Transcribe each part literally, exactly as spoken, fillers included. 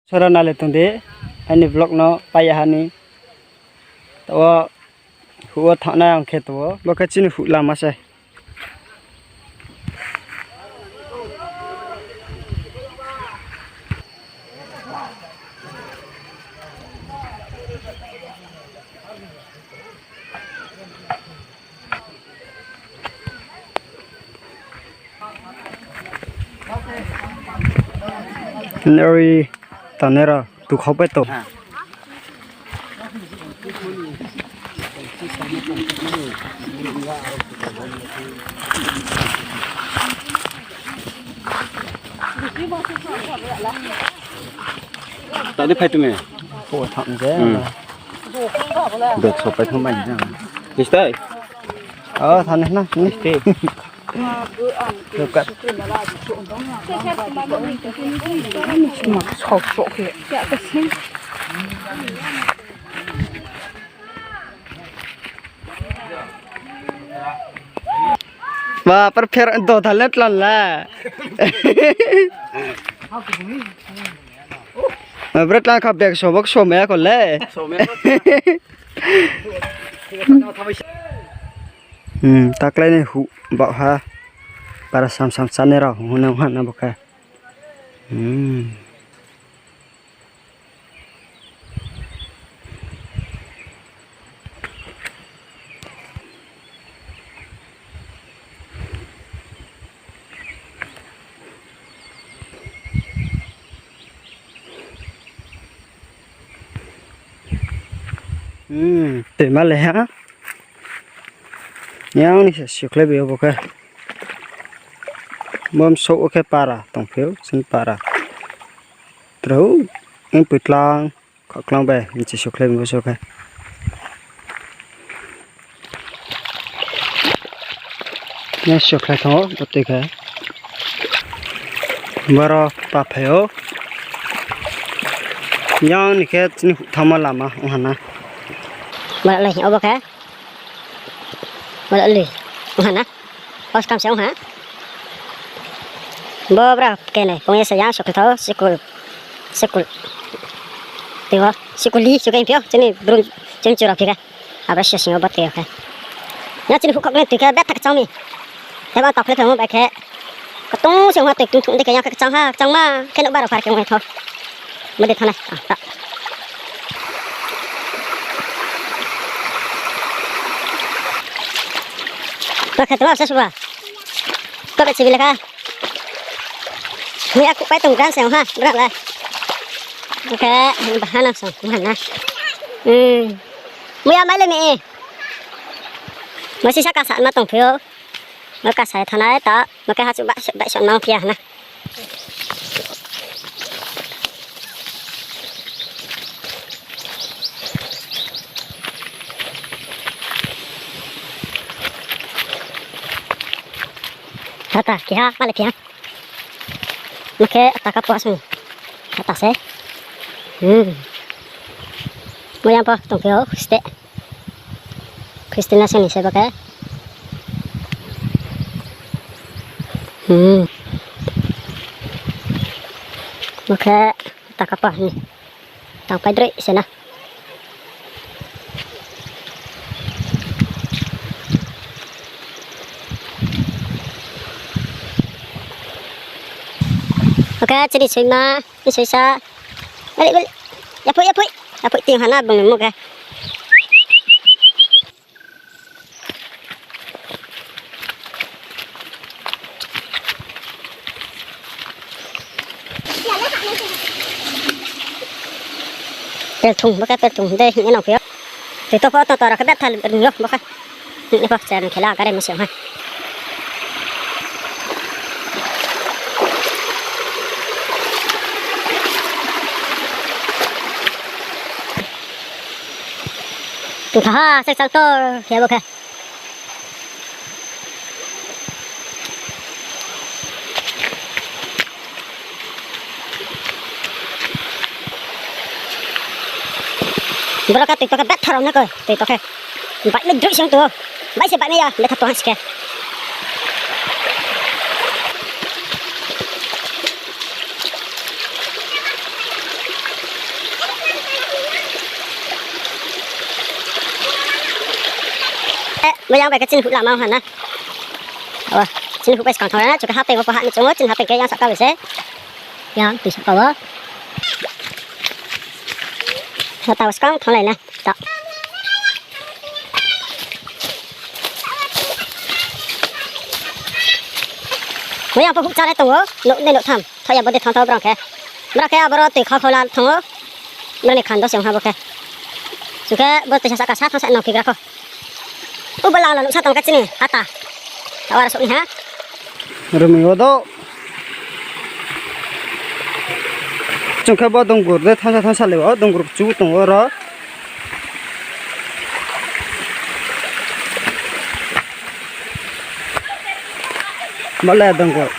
Sora nale tong di, aini vlog no pai ya ha ni. Taoh wo huh wo thanng nai ang khe tong ou, bo khe chini huh lama se. Nari tanai rao tu khau pai tong. Tadi phai tumi. Pho thanng je. Hmm. Bag so pai thang mai na. Istai. Oh, thanai na. Istai. Look at. Ba, par pher do thale tlan la. Bre tlan kha bag so bok so maya ko le. Hmm, taklai ni huh bah ha. Para sam sam chani rao hung nang ha na bo khe. Hmm. Hmm, toima le ha. Yang ni se sukhlai bi obo khe. Bom souh wo khe para tongphi ou, chini para. Trou, ing pui tlang. Khaklang bai, nchi sukhlai bo sukhlai. Nang sukhlai thanng ou, bo tui khe. Boro paphai ou. Yang ni khe chini huh thanngma lama ong ha na. Boro le hing obo khe. Boro le ong ha na. Os kam se ong ha. Bo bra kene, pong ye se yang sukhlai thao, sikul, sikul. Tei wo, sikul li, sukhe phi ou, chini brum, chini chura phi khe. Abra sesing wo bo tei khe. Yang chini huh khok ni tui khe, betha kchang mi. Heba tokhle phemo bai khe. Katong se ong ha tui tung thung de khe, yang khe kchang ha, kchang ma, khe no baro phar khe ong thao. Mode thanai. Ah, ta. Ba khe tma sa suba. Ko be chibi lekha. Muya kupai tong gran se ha, bra la. Oke, bahana song, bahana. Hmm. Muya mai le mi. Masi sa kasa ma tong phio. Ma kasa thanai ta, ma khe hachu ba, ba sa nang phia na. Hata, kiha, male kiha. Makhe ata ka puas mi. Ata se. Hmm. Mo yang po, tong phio, ste. Christina sini se bo khe. Hmm. Bo khe taka pa ni. Tang pai droi se na. Bo khe chini soima, ni soisa. Balik, balik. Yapoi, yapoi. Yapoi ting hana bung mo khe. Pelthung, bo khe pelthung dei, hing ye nang phio. Tui to pho, to to ra khe betha ring yo, bo khe. Hing ye pho, chen khela, gari mo se ha. Tui kha ha, se chang to, khe bo khe. Boro khe tui to khe betha rao na koi, tui to khe. Bai le droi se ong tong ou. Bai se bai mai ya, betha tong ha se khe. Bo yang bai khe chini huh lama ha na. O, chini huh bai skang thanglai na, chung khe hapeng wo pho hah ni chung ou, chini hapeng khe yang sahka bai se. Yang tui sahka wo. Tao skang thanglai na. Tao. Bo yang pho huh chá le tong ou, nouh nei nouh tham. Thaoh ya bo de thang thanng ou brao khe. Brao khe aboro tui khau khau la thanng ou. Brao ni khando se ong ha bo khe. Chung khe bo tui sa sahka sa thang sa nang khigra kho. Ubo lang la nuhsa tong khe chini hata. Tao aro souh ni ha. Rumi wo do. Chung khe bo donggur de thangsa thangsa le o donggur chu tong oro. Bo le donggur.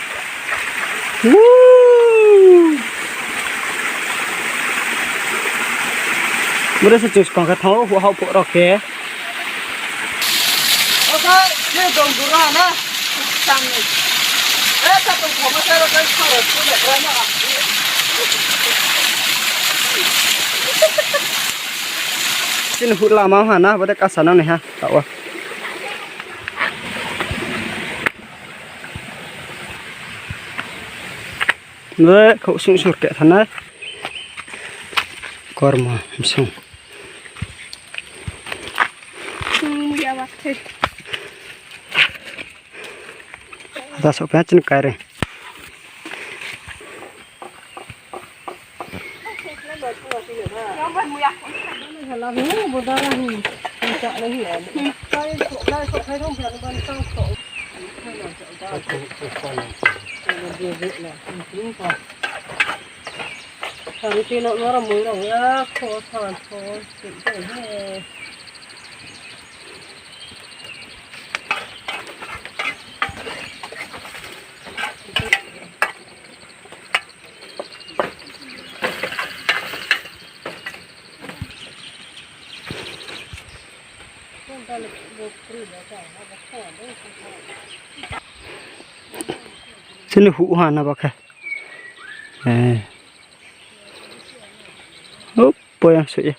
Woo! Bore se chung skang khe thanng ou, houh houh phuh rao khe. Chini huh lama ha na, bo de kasa nang nai ha, tao wo. Be khouh sung sur khe thanai. Kormo msung. Hata souh phi ha chini kaireng. Chini huh ha na ba khe. Eh. Up, poyang suh ye.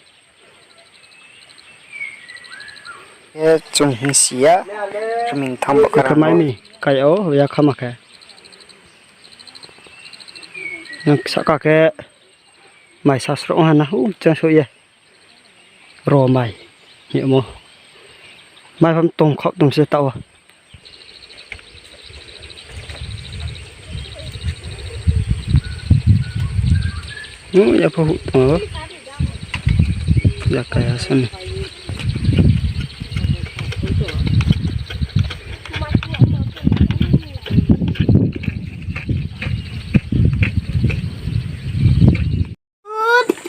Ye chung hing si ya, keming tham bo khe mai ni kai o, ya khama khe. Nang sahka khe mai sasro ha na, hu chang so ye. Ro mai, ye mo. Mai pham tong khop tong se tao. Hu, ya pho hu tong o. Ya kaya sani.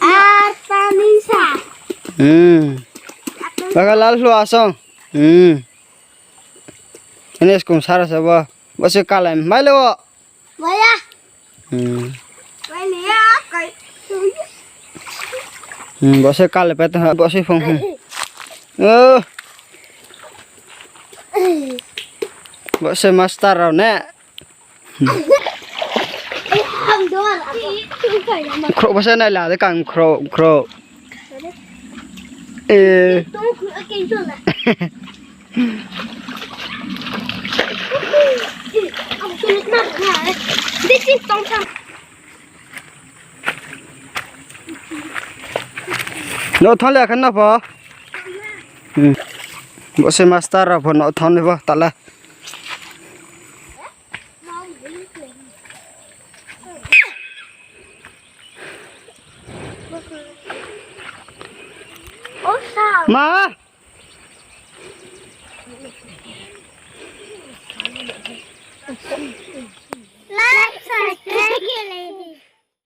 Ar pani sa. Hmm. Baka lal hlu asong. Hmm. Ini skum sara sa bo. Bo se kalai mai le wo. Maya. Hmm. Mai ni ya kai. Hmm, bo se kalai pa ta, bo se phong. Hmm. Oh. Bo se master rao ne. Khro bo se nai la de kang khro, khro. Eh. No thang le khan na pho. Hmm. Bo se master rao pho no thang le bo tala. Ma!